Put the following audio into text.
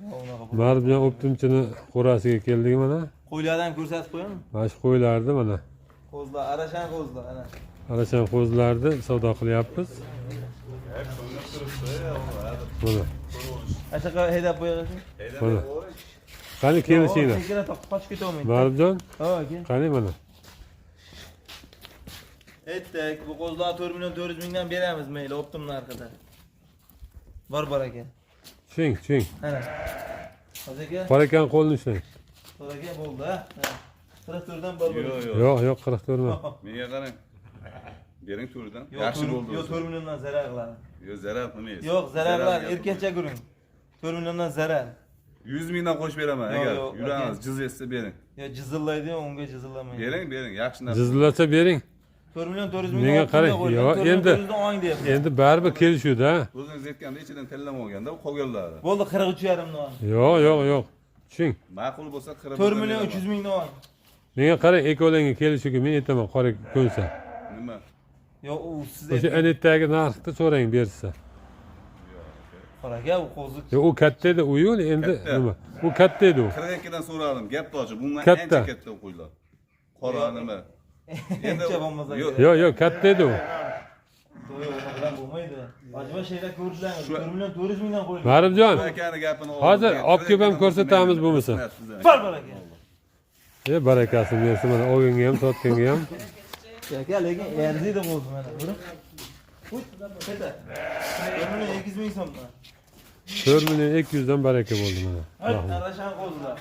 Unaqa pul. Ma'rufjon оптом chini qo'rasiga keldik mana. Qo'ylardan ham ko'rsatib qo'yami? Mana shu qo'ylarni mana. Qo'zlar, arashan qo'zlar, ana. Arashan qo'zilarni savdo qilyapmiz. Mana. Ana shunaqa haydab qo'yasiz. Mana. Qani kelishinglar. Chekara topib qochib ketolmaydi. Ma'rufjon, Ha, aka. qani mana. Aytdik, bu qo'zlarni 4 million 400 mingdan beramiz mayli, оптом narxida. Bor bor aka. Tushing, tushing. Ana. Hozir aka, Qorakan qo'lini ushlang. bor aka bo'ldi, ha. 44 dan bor bor. Yo'q, yo'q. Yo'q, yo'q, 44 emas. Menga qarang. Bering to'rtdan. Yo'q, Yaxshi bo'ldi. Yo'q, 4 milliondan zarar qiladi. Yo'q, zarar qilmaysiz. Yo'q, zarar qiladi. gapirmaysiz. Erkakcha ko'ring. 4 milliondan zarar. 100 mingdan qo'shib beraman Yo'q, agar yo'q, yuramiz aka. jiz etsa bering. Yo jizillaydi, unga jizillamaydi. Bering, bering, yaxshi narsa. Jizillasa bering. 4 million 400 ming. Menga qarang, yo'q, endi ong deyapti. Endi baribir kelishuvda. O'zingiz aytganda ichidan tillama olganda u qolganlari. Bo'ldi, 43,5 dan ong. Yo'q, yo'q, yo'q. Tushing. Ma'qul bo'lsa 40 4 million 300 mingdan ong. Menga qarang, ikkovlangga kelishuvga men aytaman, qora ko'nsa. Nima? Yo'q, u siz O'sha anetdagi narxni so'rang bersa. Qora aka, u qo'zi. Yo'q, u katta edi, u yo'q, endi Katta. nima? U katta edi u. 42 dan so'radim, gap tochi. Bundan Katta. ancha katta qo'ylar. Qora nima? Endi bo'lmasa. Yo'q. Yo'q, yo'q, katta edi u. Yo'q, unaqa bo'lmaydi. Hojima shaylar ko'rdilaringiz 4 million 400 mingdan qo'yildi. Ma'rufjon, Bu akani gapini oldim. Hozir Men olib kelib ham 42 dan ko'rsatamiz qo'shmayman. bo'lmasa. Bor bor aka. E, barakasini bersin mana olganga ham, sotganga ham. Aka, lekin arziydi qo'zi mana, ko'ring. Keta. 4 million 200 ming so'mdan. 4 million 200 dan baraka bo'ldi mana. Rahmat. Rahmat. Arashan qo'zilar.